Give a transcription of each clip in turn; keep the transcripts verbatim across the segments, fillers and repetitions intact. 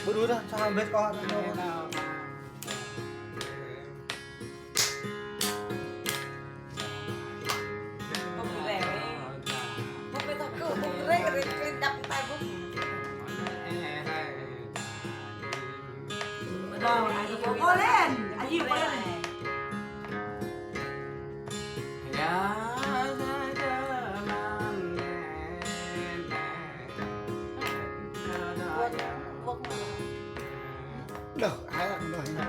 Bơ đu dah, sa ƀĕ kơ. Ơ, lên, ayu, lên. Đah, ai ăn đah.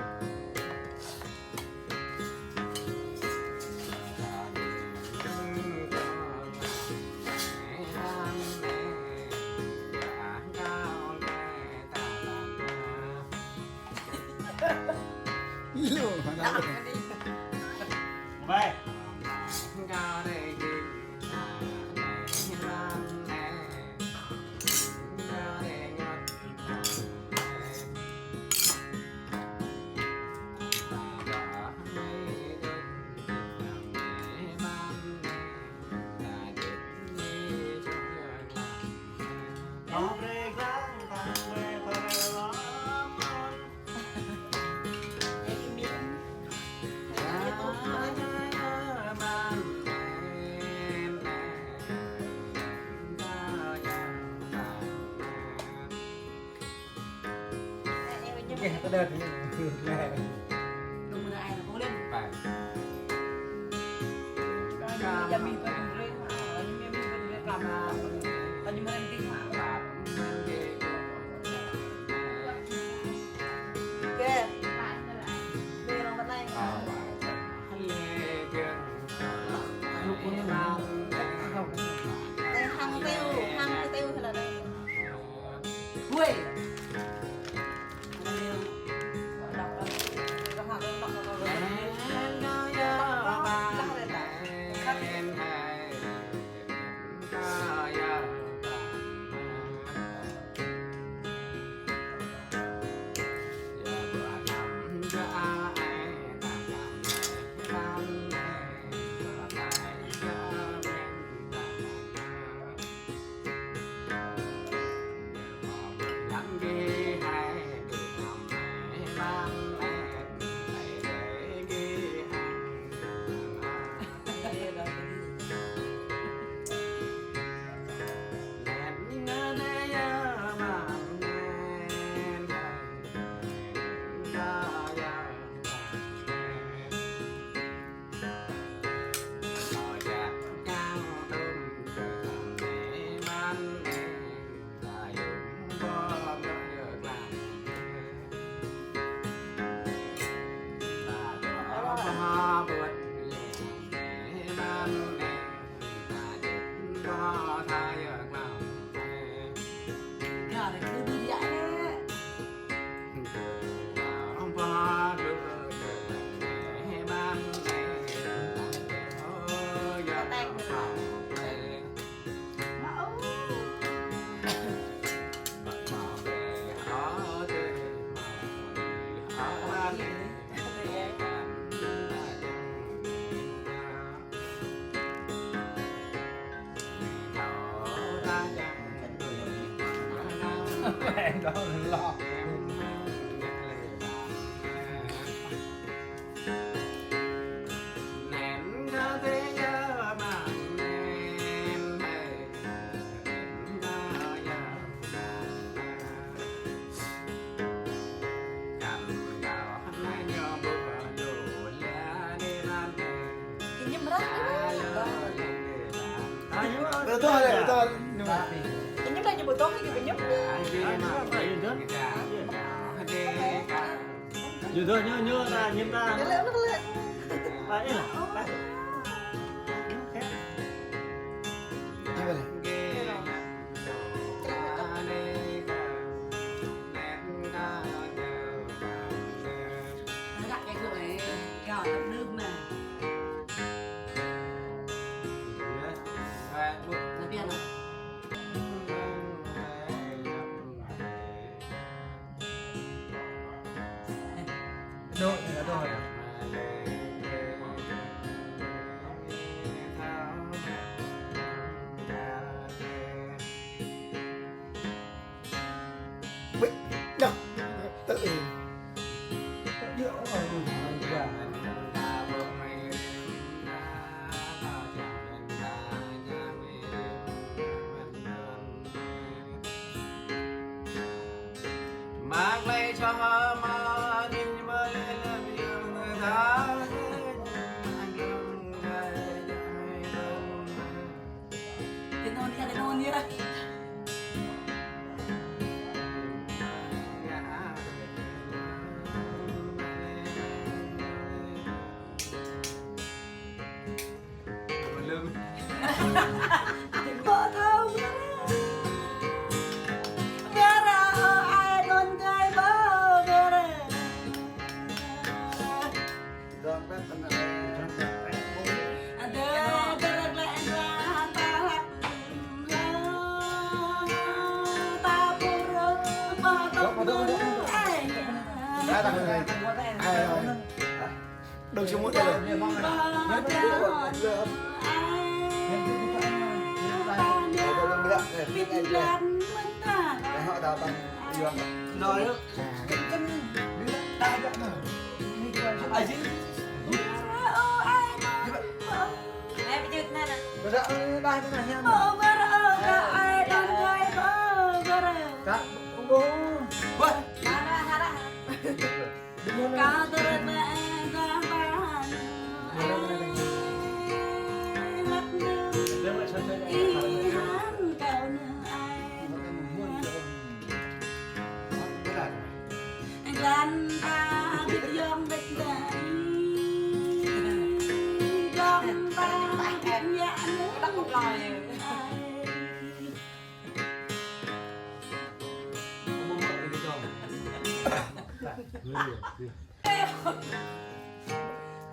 Lu, mana lu? Baik. Oke, kita udah di. Phải. Oke. Đi lòng bên này. Đây, hăng tiêu, hăng tiêu hay là đây? Ui. Betul, betul. Ini lagi butuh lagi, benyem. Yaudah, ñu, ñu, ta, ñem ta. Đôi, đôi. Ui, đah. Đừng xuống mũi đây. Rồi.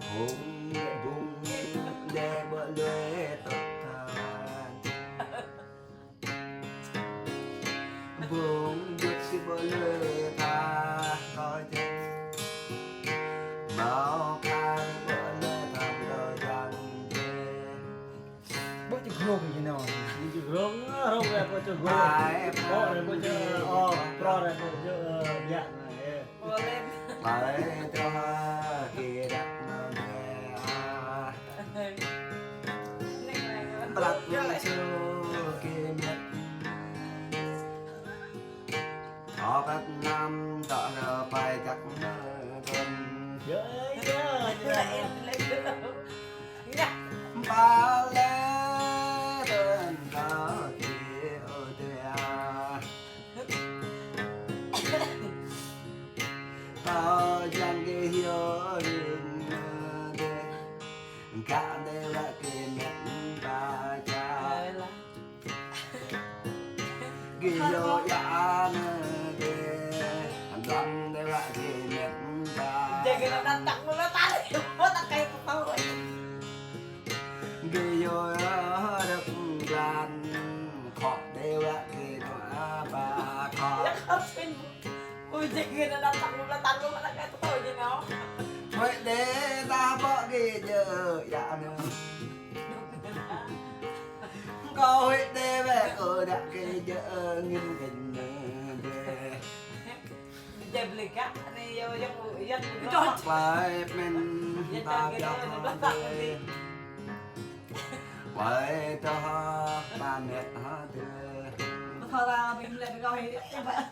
Hông bung đe bơ lue tơt than. Bung dut si bơ lue tha kơ jang. Mâo khai bơ lue tha kơ jang. Bơ čơ grông ñu nao. Ñu čơ grông, grông ră bơ čơ grông. Ai, bơ ră bơ čơ, ơ, bơ ră bơ čơ, ơ, biă. Ơ. Ƀai tơ ha kơ đăk nao dê a. Prăk nao su kơ met. Ơ, prăk năm tơ nao ƀai čăk nao kơm. Yơ, yơ, yơ. Ba lĕ tơ̆n kơ kơ ơ tê a. Kơ jang kơ hyu rưng dê. Kơ dê wă kơ met ba ča. Kơ hyu ya nơ dê. Dăm dê wă kơ met ba. Jang kơ nao đăt čăk mơ̆ nao tari. Mơ̆ tăk kơ pơpă. Gơyô rơ̆k glan, khŏk đe wă kơ nua ba khŏk. Ui, jing gơ̆ nao đăt čăk lu blah tan lu mă nao kơ tơtô jing nao. Huĭ đe ta bŏ gơ̆ jơ̆ yă nơ. Kâo huĭ đe wă kơ đăk kơ jơ̆ ngĭn kơ nơ đe. Jai bơlĭ kă, anai yơh, yơh, yơh, yơh. Pai pơmĭn ta biă hơdơi. Pai tơ ha ta met hơdơi. Tơ ha ta pơmĭn lĕ kơ kâo hĭ.